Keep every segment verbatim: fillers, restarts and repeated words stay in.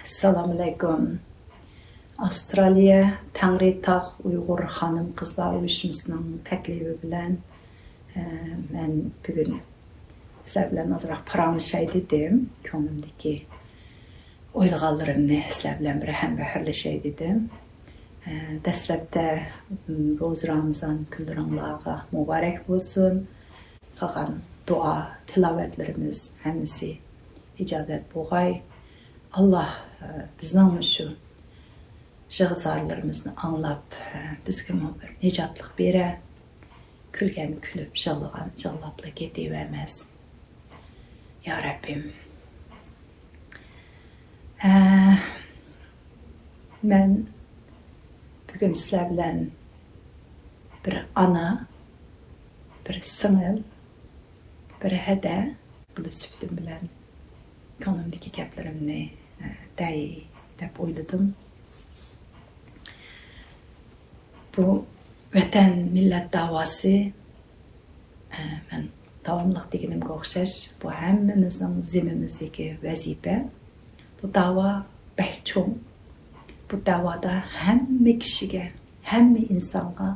ئەسسالامۇئەلەيكۇم. ئاۋسترالىيە تەڭرىتاغ ئۇيغۇر خانىم قىزلار ئۇيۇشمىسىنىڭ تەكلىپى بىلەن، ئە، مەن بۈگۈن سىلەر بىلەن ئازراق پاراڭلىشاي دېدىم. كۆڭلۈمدىكى ئويلىغانلىرىمنى سىلەر بىلەن بىر ھەمبەھىرلىشەي دېدىم. ئە، دەسلەپتە، م، روزا رامىزان كۈنلىرىڭلارغا مۇبارەك بولسۇن. قىلغان دۇئا، تىلاۋەتلىرىمىز ھەممىسى ئىجابەت بولغاي. ئاللا، ئە، بىزنىڭمۇ شۇ يىغا-زارلىرىمىزنى ئاڭلاپ، ئە، بىزگىمۇ بىر نىجاتلىق بېرە. كۈلگەن كۈلۈپ، يىغلىغان يىغلاپلا كېتىۋەرمەس. يا رەببىم. ئە، مەن بۈگۈن سىلەر بىلەن بىر ئانا، بىر سىڭىل، بىر ھەدە بولۇش سۈپىتىم بىلەن كۆڭلۈمدىكى گەپلىرىمنى، ئە، دەي دەپ ئويلىدىم. بۇ ۋەتەن، مىللەت داۋاسى، ئە، مەن داۋاملىق دېگىنىمگە ئوخشاش، بۇ ھەممىمىزنىڭ زىممىمىزدىكى ۋەزىپە. بۇ داۋا بەك چوڭ. بۇ داۋادا ھەممە كىشىگە، ھەممە ئىنسانغا،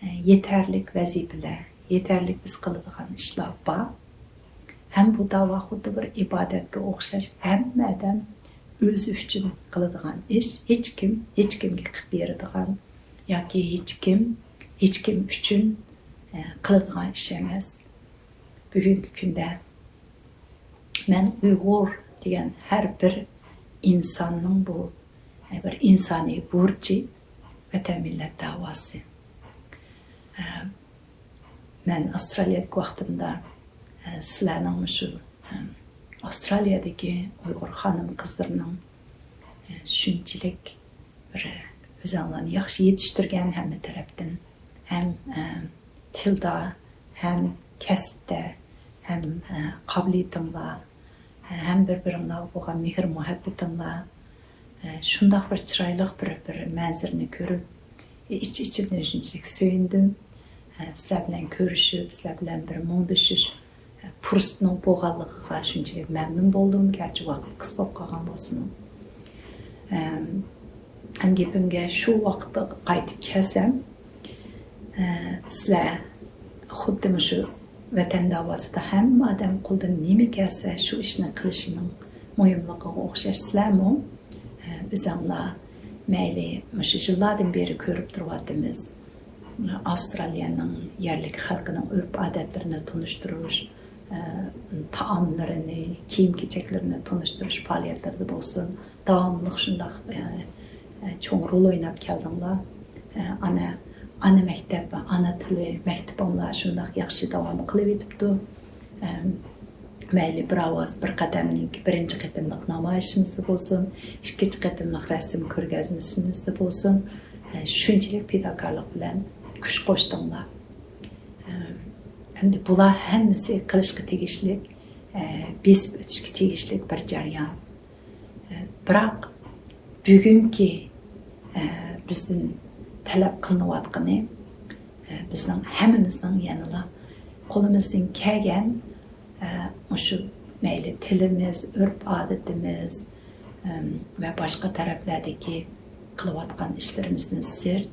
ئە، يېتەرلىك ۋەزىپىلەر، يېتەرلىك بىز قىلىدىغان ئىشلار بار. ھەم بۇ داۋا خۇددى بىر ئىبادەتكە ئوخشاش، ھەممە ئادەم ئۆزى ئۈچۈن قىلىدىغان ئىش، ھېچكىم ھېچكىمگە قىلىپ بېرىدىغان ياكى ھېچكىم ھېچكىم ئۈچۈن، ئە، قىلىدىغان ئىش ئەمەس. بۈگۈنكى كۈندە مەن ئۇيغۇر دېگەن ھەر بىر ئىنساننىڭ بۇ، ئە، بىر ئىنسانىي بۇرچى، ۋەتەن مىللەت داۋاسى. ئە، مەن ئاۋسترالىيەدىكى ۋاقتىمدا، ئە، سىلەرنىڭ مۇشۇ، ئە، ئاۋسترالىيەدىكى ئۇيغۇر خانىم قىزلىرىنىڭ، ئە، شۇنچىلىك بىر ئۆزۈڭلارنى ياخشى يېتىشتۈرگەن ھەممە تەرەپتىن، ھەم، ئە، تىلدا، ھەم كەسىپتە، ھەم، ئە، قابىلىيىتىڭلار، ھەم بىر-بىرىڭلارغا بولغان مېھىر-مۇھەببىتىڭلار، ئە، شۇنداق بىر چىرايلىق بىر، بىر مەنزىرىنى كۆرۈپ، ئىچ-ئىچىمدىن شۇنچىلىك سۆيۈندۈم. ئە، سىلەر بىلەن كۆرۈشۈپ، سىلەر بىلەن بىر مۇڭدىشىش، ئە، پۇرسىتىنىڭ بولغانلىقىغا شۇنچىلىك مەمنۇن بولدۇم، گەرچە ۋاقىت قىس بولۇپ قالغان بولسىمۇ. ئەم، گېپىمگە شۇ ۋاقىتقا قايتىپ كەلسەم، ئە، سىلەر خۇددى مۇشۇ ۋەتەن داۋاسىدا ھەممە ئادەم قولىدىن نېمە كەلسە، شۇ ئىشنى قىلىشىنىڭ مۇھىملىقىغا ئوخشاش سىلەرمۇ، ئە، ئۆزۈڭلار مەيلى مۇشۇ يىللاردىن بېرى كۆرۈپ تۇرۇۋاتىمىز. ئاۋسترالىيەنىڭ يەرلىك خەلقىنىڭ ئۆرپ-ئادەتلىرىنى تونۇشتۇرۇش، ئە، تائاملىرىنى، كىيىم-كېچەكلىرىنى تونۇشتۇرۇش پائالىيەتلىرىدە بولسۇن، داۋاملىق شۇنداق، ئە، ئە، چوڭ رول ئويناپ كەلدىڭلار. ئە، ئانا، ئانا مەكتەپ، ئانا تىلى مەكتىپىڭلار شۇنداق ياخشى داۋام قىلىۋېتىپتۇ. ئە، مەيلى بىر ئاۋاز، بىر قەدەمنىڭ بىرىنچى قېتىملىق نامايىشىمىزدا بولسۇن، ئىككىنچى قېتىملىق رەسىم كۆرگەزمىسىمىزدە بولسۇن، ئە، شۇنچىلىك پىداكارلىق بىلەن كۈچ قوشتۇڭلار. ئە، ئەمدى بۇلار ھەممىسى قىلىشقا تېگىشلىك، ئە، بېسىپ ئۆتۈشكە تېگىشلىك بىر جەريان. بىراق بۈگۈنكى، ئە، بىزدىن تەلەپ قىلىنىۋاتقىنى، ئە، بىزنىڭ ھەممىمىزنىڭ يەنىلا قولىمىزدىن كەلگەن، ئە، مۇشۇ مەيلى تىلىمىز، ئۆرپ-ئادىتىمىز، ئەم، ۋە باشقا تەرەپلەردىكى قىلىۋاتقان ئىشلىرىمىزدىن سىرت،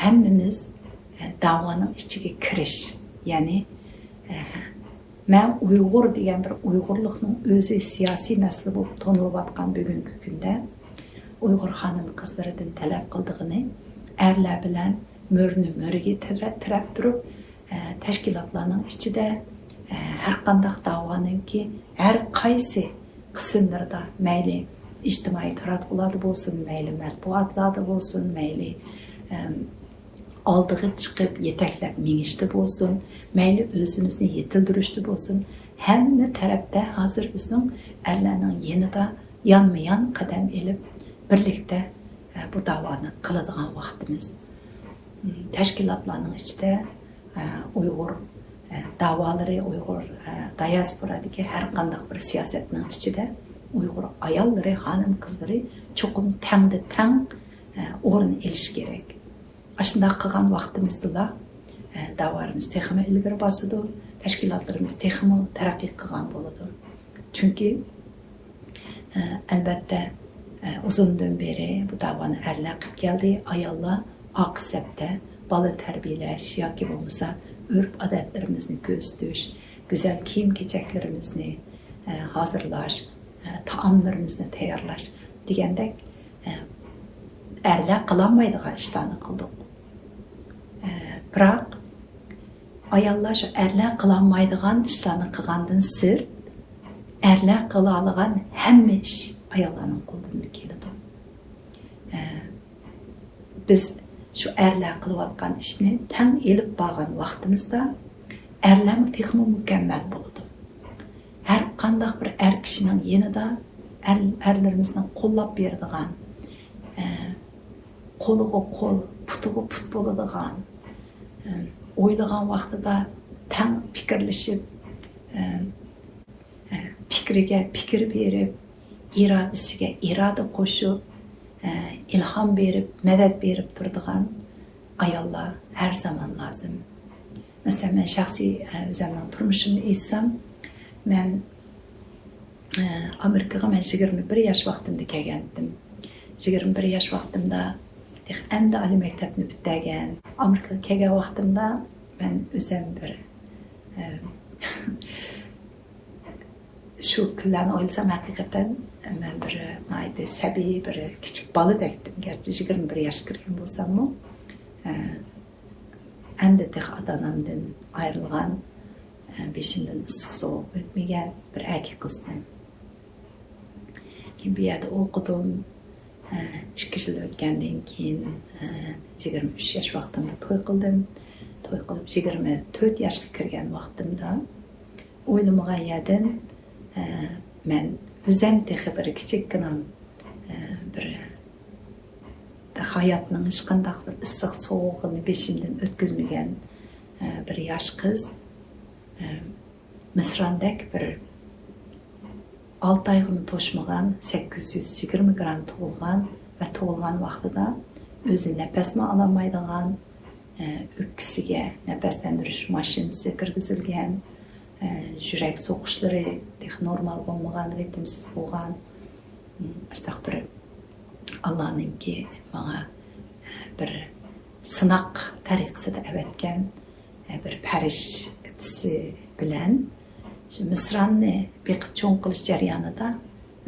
ھەممىمىز، ئە، داۋانىڭ ئىچىگە كىرىش، يەنى، ئە، مەن ئۇيغۇر دېگەن بىر ئۇيغۇرلۇقنىڭ ئۆزى سىياسىي مەسىلە بولۇپ تونۇلۇۋاتقان بۈگۈنكى كۈندە ئۇيغۇر خانىم قىزلىرىدىن تەلەپ قىلىدىغىنى، ئەرلەر بىلەن مۆرىنى مۆرىگە تىرە-، تىرەپ تۇرۇپ، ئە، تەشكىلاتلارنىڭ ئىچىدە، ئە، ھەر قانداق داۋانىڭكى ھەر قايسى قىسىملىرىدا، مەيلى ئىجتىمائىي تاراتقۇلاردا بولسۇن، مەيلى مەتبۇئاتلاردا بولسۇن، مەيلى، ئەم، ئالدىغا چىقىپ يېتەكلەپ مېڭىشتا بولسۇن، مەيلى ئۆزىمىزنى يېتىلدۈرۈشتە بولسۇن، ھەممە تەرەپتە ھازىر بىزنىڭ ئەرلەرنىڭ يېنىدا يانمۇيان قەدەم ئېلىپ، بىرلىكتە، ئە، بۇ داۋانى قىلىدىغان ۋاقتىمىز. م، تەشكىلاتلارنىڭ ئىچىدە، ئە، ئۇيغۇر، ئە، داۋالىرى، ئۇيغۇر، ئە، دىياسپورادىكى ھەر قانداق بىر سىياسەتنىڭ ئىچىدە ئۇيغۇر ئاياللىرى، خانىم-قىزلىرى چوقۇم تەڭدە تەڭ، ئە، ئورۇن ئېلىشى كېرەك. ئاشۇنداق قىلغان ۋاقتىمىزدىلا، ئە، داۋالىرىمىز تېخىمۇ ئىلگىرى باسىدۇ، تەشكىلاتلىرىمىز تېخىمۇ تەرەققىي قىلغان بولىدۇ. چۈنكى، ئە، ئەلۋەتتە، ئۇزۇندىن بېرى بۇ داۋانى ئەرلەر قىلىپ كەلدى. ئاياللار ئارقا سەپتە بالا تەربىيەلەش ياكى بولمىسا ئۆرپ-ئادەتلىرىمىزنى كۆرسىتىش، گۈزەل كىيىم-كېچەكلىرىمىزنى ھازىرلاش، تائاملىرىمىزنى تەييارلاش دېگەندەك ئەرلەر قىلالمايدىغان ئىشلارنى قىلدۇق. بىراق ئاياللار شۇ ئەرلەر قىلالمايدىغان ئىشلارنى قىلغاندىن سىرت، ئەرلەر قىلالىغان ھەممە ئىش ئاياللارنىڭ قولىدىن كېلىدۇ. بىز شۇ ئەرلەر قىلىۋاتقان ئىشنى تەڭ ئېلىپ بارغان ۋاقتىمىزدا، ئەرلەرمۇ تېخىمۇ مۇكەممەل بولىدۇ. ھەر قانداق بىر ئەر كىشىنىڭ يېنىدا ئەر، ئەرلىرىمىزنىڭ قوللاپ بېرىدىغان، ئە، قولىغا قول، پۇتىغا پۇت بولىدىغان، ئە، ئويلىغان ۋاقتىدا تەڭ پىكىرلىشىپ، ئە، ئە، پىكرىگە پىكىر بېرىپ، ئىرادىسىگە ئىرادە قوشۇپ، ئە، ئىلھام بېرىپ، مەدەت بېرىپ تۇرىدىغان ئاياللار ھەر زامان لازىم. مەسىلەن، مەن شەخسىي، ئە، ئۆزۈمنىڭ تۇرمۇشۇمنى ئېيتسام، مەن، ئە، ئامېرىكىغا مەن يىگىرمە بىر ياش ۋاقتىمدا كەلگەنتىم. يىگىرمە بىر ياش ۋاقتىمدا تېخى ئەمدى ئالىي مەكتەپنى پۈتتۈرگەن. ئامېرىكىغا كەلگەن ۋاقتىمدا مەن ئۆزۈم بىر، ئە، شۇ كۈنلەرنى ئويلىسام، ھەقىقەتەن مەن بىر ناھايىتى سەبىي، بىر كىچىك بالىدەكتىم. گەرچە يىگىرمە بىر ياشقا كىرگەن بولساممۇ، ئە، ئەمدى تېخى ئاتا-ئانامدىن ئايرىلغان، ئە، بېشىمدىن ئىسسىق سوغۇق ئۆتمىگەن بىر ئەركە قىزدىم. كېيىن بۇ يەردە ئوقۇدۇم. ئە، ئىككى يىل ئۆتكەندىن كېيىن، ئە، يىگىرمە ئۈچ ياش ۋاقتىمدا توي قىلدىم. توي قىلىپ يىگىرمە تۆت ياشقا كىرگەن ۋاقتىمدا، ئويلىمىغان يەردىن، ئە، مەن ئۆزۈم تېخى بىر كىچىككىنە، ئە، بىر ھاياتنىڭ ھېچقانداق بىر ئىسسىق سوغۇقىنى بېشىمدىن ئۆتكۈزمىگەن، ئە، بىر ياش قىز، ئە، مىسراندەك بىر ئالتە ئايغىمۇ توشمىغان، سەككىز يۈز يىگىرمە گرام تۇغۇلغان ۋە تۇغۇلغان ۋاقتىدا ئۆزى نەپەسمۇ ئالالمايدىغان، ئە، ئۆپكىسىگە نەپەسلەندۈرۈش ماشىنىسى كىرگۈزۈلگەن، ئە، يۈرەك سوقۇشلىرى تېخى نورمال بولمىغان، رىتىمسىز بولغان، ئىم، ئاشۇنداق بىر ئاللانىڭكى ماڭا، ئە، بىر سىناق تەرىقىسىدە ئەۋەتكەن، ئە، بىر پەرىشتىسى بىلەن شۇ مىسراننى بېقىپ چوڭ قىلىش جەريانىدا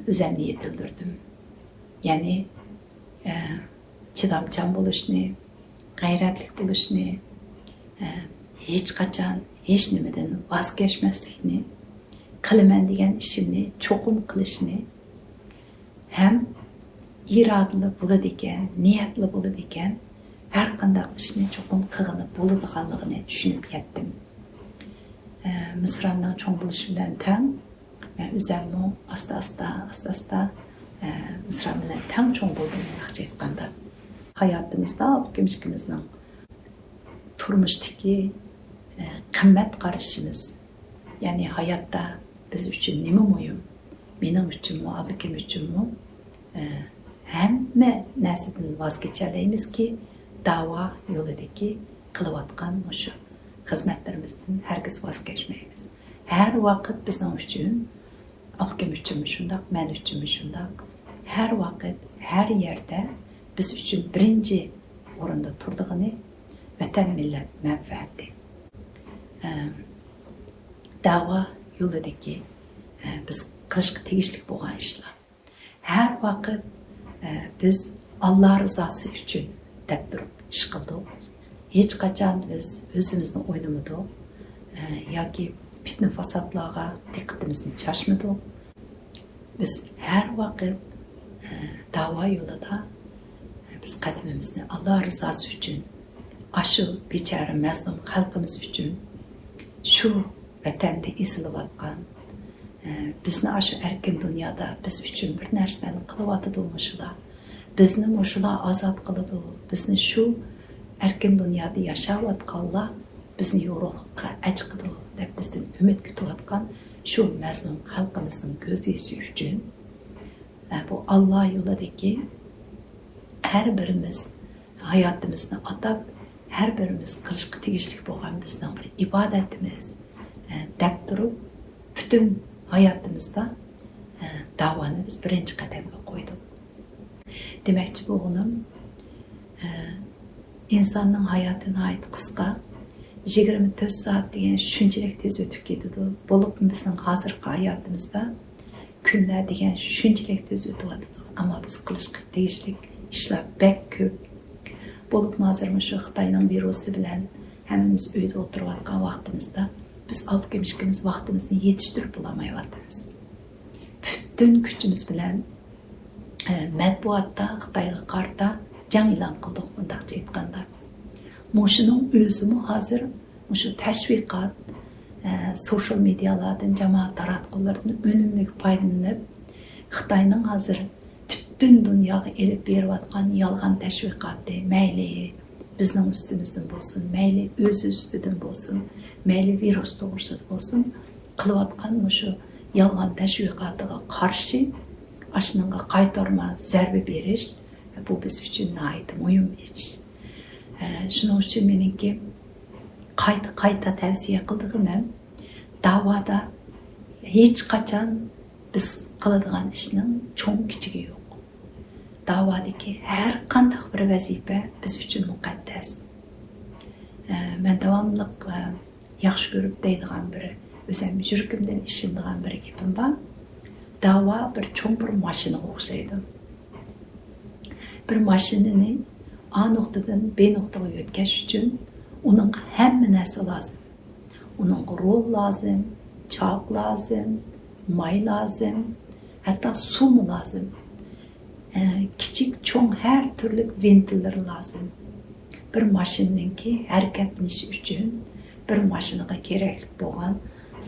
ئۆزۈمنى يېتىلدۈردۈم. يەنى، ئە، چىدامچان بولۇشنى، غەيرەتلىك بولۇشنى، ئە، ھېچقاچان ھېچنېمىدىن ۋاز كەچمەسلىكنى، قىلىمەن دېگەن ئىشىمنى چوقۇم قىلىشنى ھەم ئىرادىلا بولىدىكەن، نىيەتلا بولىدىكەن، ھەر قانداق ئىشنى چوقۇم قىلغىلى بولىدىغانلىقىنى چۈشىنىپ يەتتىم. ئە، مىسراننىڭ چوڭ بولۇشى بىلەن تەڭ، مەن ئۆزۈممۇ ئاستا-ئاستا، ئاستا-ئاستا، ئە، مىسران بىلەن تەڭ چوڭ بولدۇم، مۇنداقچە ئېيتقاندا. ھاياتىمىزدا ئاپىكىم ئىككىمىزنىڭ تۇرمۇشتىكى، ئە، قىممەت قارىشىمىز، يەنى ھاياتتا بىز ئۈچۈن نېمە مۇھىم؟ مېنىڭ ئۈچۈنمۇ، ئاپىكىم ئۈچۈنمۇ، ئە، ھەممە نەرسىدىن ۋاز كېچەلەيمىزكى، داۋا يولىدىكى قىلىۋاتقان مۇشۇ خىزمەتلىرىمىزدىن ھەرگىز ۋاز كەچمەيمىز. ھەر ۋاقىت بىزنىڭ ئۈچۈن، ئاپىكىم ئۈچۈنمۇ شۇنداق، مەن ئۈچۈنمۇ شۇنداق، ھەر ۋاقىت، ھەر يەردە بىز ئۈچۈن بىرىنچى ئورۇندا تۇرىدىغىنى ۋەتەن، مىللەت مەنپەئەتى. ئە، داۋا يولىدىكى، ئە، بىز قىلىشقا تېگىشلىك بولغان ئىشلار. ھەر ۋاقىت، ئە، بىز ئاللا رىزاسى ئۈچۈن دەپ تۇرۇپ ئىش قىلدۇق. ھېچقاچان بىز ئۆزىمىزنى ئويلىمىدۇق، ئە، ياكى پىتنە پاساتلارغا دىققىتىمىزنى چاچمىدۇق. بىز ھەر ۋاقىت، ئە، داۋا يولىدا، ئە، بىز قەدىمىمىزنى ئاللا رىزاسى ئۈچۈن، ئاشۇ بىچارە مەزلۇم خەلقىمىز ئۈچۈن، شۇ ۋەتەندە ئېزىلىۋاتقان، ئە، بىزنى ئاشۇ ئەركىن دۇنيادا بىز ئۈچۈن بىر نەرسىلەرنى قىلىۋاتىدۇ مۇشۇلار. بىزنى مۇشۇلار ئازاد قىلىدۇ. بىزنى شۇ ئەركىن دۇنيادا ياشاۋاتقانلار بىزنى يورۇقلۇققا ئەچىقىدۇ دەپ بىزدىن ئۈمىد كۈتۈۋاتقان شۇ مەزلۇم خەلقىمىزنىڭ كۆز يېشى ئۈچۈن، ئە، بۇ ئاللا يولىدىكى ھەر بىرىمىز ھاياتىمىزنى ئاتاپ، ھەر بىرىمىز قىلىشقا تېگىشلىك بولغان بىزنىڭ بىر ئىبادىتىمىز، ئە، دەپ تۇرۇپ، پۈتۈن ھاياتىمىزدا، ئە، داۋانى بىز بىرىنچى قەدەمگە قويدۇق. دېمەكچى بولغىنىم، ئە، ئىنساننىڭ ھاياتى ناھايىتى قىسقا. يىگىرمە تۆت سائەت دېگەن شۇنچىلىك تېز ئۆتۈپ كېتىدۇ. بولۇپمۇ بىزنىڭ ھازىرقى ھاياتىمىزدا كۈنلەر دېگەن شۇنچىلىك تېز ئۆتۈۋاتىدۇ. ئەمما بىز قىلىشقا تېگىشلىك ئىشلار بەك كۆپ. بولۇپمۇ ھازىر مۇشۇ خىتاينىڭ ۋىرۇسى بىلەن ھەممىمىز ئۆيدە ئولتۇرۇۋاتقان ۋاقتىمىزدا بىز ئالتە كىمىشكىمىز ۋاقتىمىزنى يېتىشتۈرۈپ بولالمايۋاتىمىز. پۈتۈن كۈچىمىز بىلەن، ئە، مەتبۇئاتتا خىتايغا قارىتا جەڭ ئېلان قىلدۇق، مۇنداقچە ئېيتقاندا. مۇشۇنىڭ ئۆزىمۇ ھازىر مۇشۇ تەشۋىقات، ئە، سوشال مېدىيالاردىن، جامائەت تاراتقۇلىرىدىن ئۈنۈملۈك پايدىلىنىپ، خىتاينىڭ ھازىر پۈتۈن دۇنياغا ئېلىپ بېرىۋاتقان يالغان تەشۋىقاتى، مەيلى بىزنىڭ ئۈستىمىزدىن بولسۇن، مەيلى ئۆزى ئۈستىدىن بولسۇن، مەيلى ۋىرۇس توغرىسىدا بولسۇن، قىلىۋاتقان مۇشۇ يالغان تەشۋىقاتىغا قارشى ئاشۇنىڭغا قايتۇرما زەربە بېرىش، بۇ بىز ئۈچۈن ناھايىتى مۇھىم ئىش. ئە، شۇنىڭ ئۈچۈن مېنىڭكى قايتا-قايتا تەۋسىيە قىلىدىغىنىم، داۋادا ھېچقاچان بىز قىلىدىغان ئىشنىڭ چوڭ-كىچىكى يوق. داۋادىكى ھەر قانداق بىر ۋەزىپە بىز ئۈچۈن مۇقەددەس. ئە، مەن داۋاملىق، ئە، ياخشى كۆرۈپ دەيدىغان بىر، ئۆزۈم يۈرىكىمدىن ئىشىنىدىغان بىر گېپىم بار. داۋا بىر چوڭ بىر ماشىنىغا ئوخشايدۇ. بىر ماشىنىنى ئا نۇقتىدىن بې نۇقتىغا يۆتكەش ئۈچۈن ئۇنىڭغا ھەممە نەرسە لازىم. ئۇنىڭغا رول لازىم، چاق لازىم، ماي لازىم، ھەتتا سۇمۇ لازىم. ئە، كىچىك، چوڭ ھەر تۈرلۈك ۋېنتىللىرى لازىم. بىر ماشىنىنىڭكى ھەرىكەتلىنىشى ئۈچۈن بىر ماشىنىغا كېرەكلىك بولغان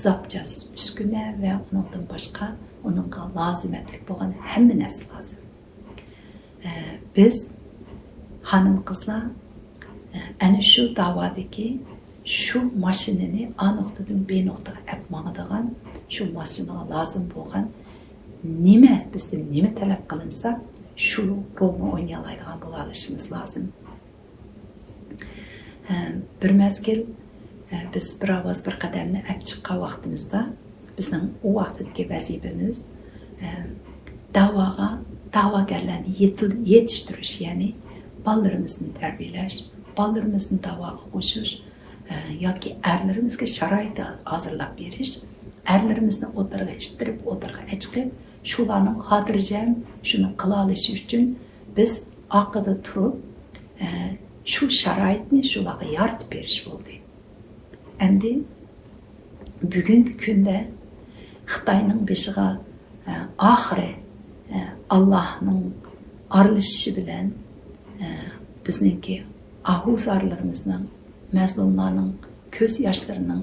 زاپچاس ئۈسكۈنە ۋە ئۇنىڭدىن باشقا ئۇنىڭغا لازىمەتلىك بولغان ھەممە نەرسە لازىم. ئە، بىز خانىم-قىزلار، ئە، ئەنە شۇ داۋادىكى شۇ ماشىنىنى ئا نۇقتىدىن بې نۇقتىغا ئەپ ماڭىدىغان، شۇ ماشىنىغا لازىم بولغان نېمە، بىزدىن نېمە تەلەپ قىلىنسا، شۇ رولنى ئوينىيالايدىغان بولالىشىمىز لازىم. ئە، بىر مەزگىل، ئە، بىز بىر ئاۋاز بىر قەدەمنى ئەپ چىققان ۋاقتىمىزدا، بىزنىڭ ئۇ ۋاقتىدىكى ۋەزىپىمىز، ئە، داۋاغا، داۋاگەرلەرنى يېتىل-، يېتىشتۈرۈش، يەنى بالىلىرىمىزنى تەربىيەلەش، بالىلىرىمىزنى داۋاغا قوشۇش، ئە، ياكى ئەرلىرىمىزگە شارائىت ھازىرلاپ بېرىش، ئەرلىرىمىزنى ئوتتۇرىغا ئىتتىرىپ، ئوتتۇرىغا ئەچىقىپ، شۇلارنىڭ خاتىرجەم شۇنى قىلالىشى ئۈچۈن بىز ئارقىدا تۇرۇپ، ئە، شۇ شارائىتنى شۇلارغا يارىتىپ بېرىش بولدى. ئەمدى بۈگۈنكى كۈندە خىتاينىڭ بېشىغا، ئە، ئاخىرى، ئە، ئاللاھنىڭ ئارىلىشىشى بىلەن، ئە، بىزنىڭكى ئاھۇزارلىرىمىزنىڭ، مەزلۇملارنىڭ كۆز ياشلىرىنىڭ،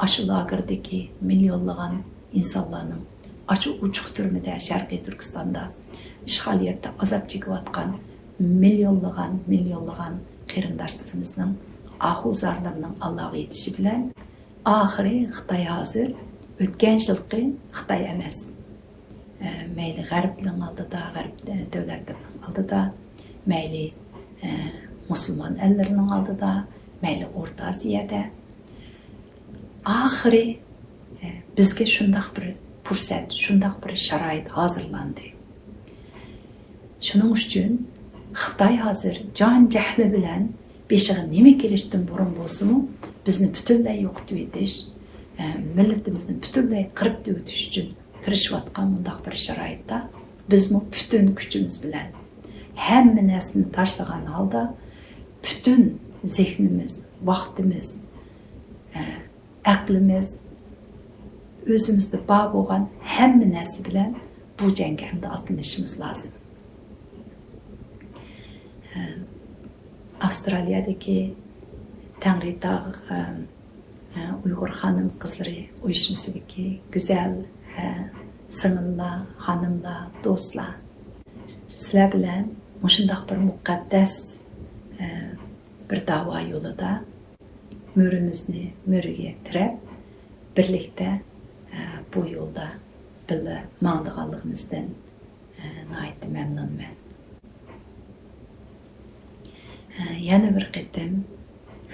ئاشۇ لاگېردىكى مىليونلىغان ئىنسانلارنىڭ، ئاشۇ ئوچۇق تۈرمىدە، شەرقىي تۈركىستاندا، ئىشغالىيەتتە ئازاب چېكىۋاتقان مىليونلىغان، مىليونلىغان قېرىنداشلىرىمىزنىڭ ئاھۇ زارلىرىنىڭ ئاللاغا يېتىشى بىلەن، ئاخىرى خىتاي ھازىر ئۆتكەن يىلقى خىتاي ئەمەس. ئە، مەيلى غەربنىڭ ئالدىدا، غەرب، ئە، دۆلەتلىرىنىڭ ئالدىدا، مەيلى، ئە، مۇسۇلمان ئەللىرىنىڭ ئالدىدا، مەيلى ئورتا ئاسىيادا. ئاخىرى، ئە، بىزگە شۇنداق بىر پۇرسەت، شۇنداق بىر شارائىت ھازىرلاندى. شۇنىڭ ئۈچۈن خىتاي ھازىر جان-جەھلى بىلەن بېشىغا نېمە كېلىشتىن بۇرۇن بولسىمۇ، بىزنى پۈتۈنلەي يوقىتىۋېتىش، ئە، مىللىتىمىزنى پۈتۈنلەي قىرىپ تۈگىتىش ئۈچۈن تىرىشىۋاتقان مۇنداق بىر شارائىتتا، بىزمۇ پۈتۈن كۈچىمىز بىلەن، ھەممە نەرسىنى تاشلىغان ھالدا، پۈتۈن زېھنىمىز، ۋاقتىمىز، ئە، ئەقلىمىز، ئۆزىمىزدە بار بولغان ھەممە نەرسە بىلەن بۇ جەڭگە ئەمدى ئاتلىنىشىمىز لازىم. ئاسترالىيەدىكى تەڭرىتاغ، ئۇيغۇر خانىم قىزلىرى ئۇيۇشمىسىدىكى گۈزەل، سىڭىللار، خانىملار، دوستلار، سىلەر بىلەن مۇشۇنداق بىر مۇقەددەس، بىر داۋا يولىدا مۈرىمىزنى مۈرىگە تىرەپ، بىرلىكتە، ئە، بۇ يولدا بىللە ماڭىدىغانلىقىمىزدىن، ئە، ناھايىتى مەمنۇنمەن. ئە، يەنە بىر قېتىم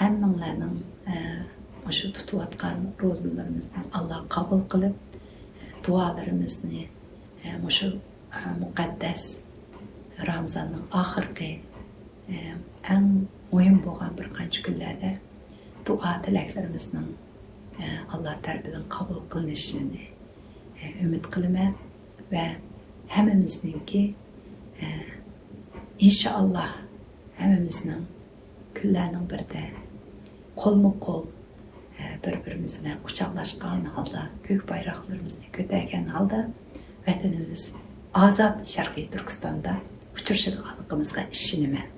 ھەممىڭلارنىڭ، ئە، مۇشۇ تۇتۇۋاتقان روزىلىرىمىزنى ئاللا قوبۇل قىلىپ، ئە، دۇئالىرىمىزنى، ئە، مۇشۇ، ئە، مۇقەددەس، رامىزاننىڭ ئاخىرقى، ئە، ئەڭ مۇھىم بولغان بىر قانچە كۈنلەردە دۇئا تىلەكلىرىمىزنىڭ، ئە، ئاللا تەرىپىدىن قوبۇل قىلىنىشىنى، ئە، ئۈمىد قىلىمەن ۋە ھەممىمىزنىڭكى، ئە، ئىنشائاللا ھەممىمىزنىڭ كۈنلەرنىڭ بىرىدە قولمۇ قول، ئە، بىر-بىرىمىز بىلەن قۇچاقلاشقان ھالدا، كۆك بايراقلىرىمىزنى كۆتەرگەن ھالدا ۋەتىنىمىز ئازاد شەرقىي تۈركىستاندا ئۇچرىشىدىغانلىقىمىزغا ئىشىنىمەن.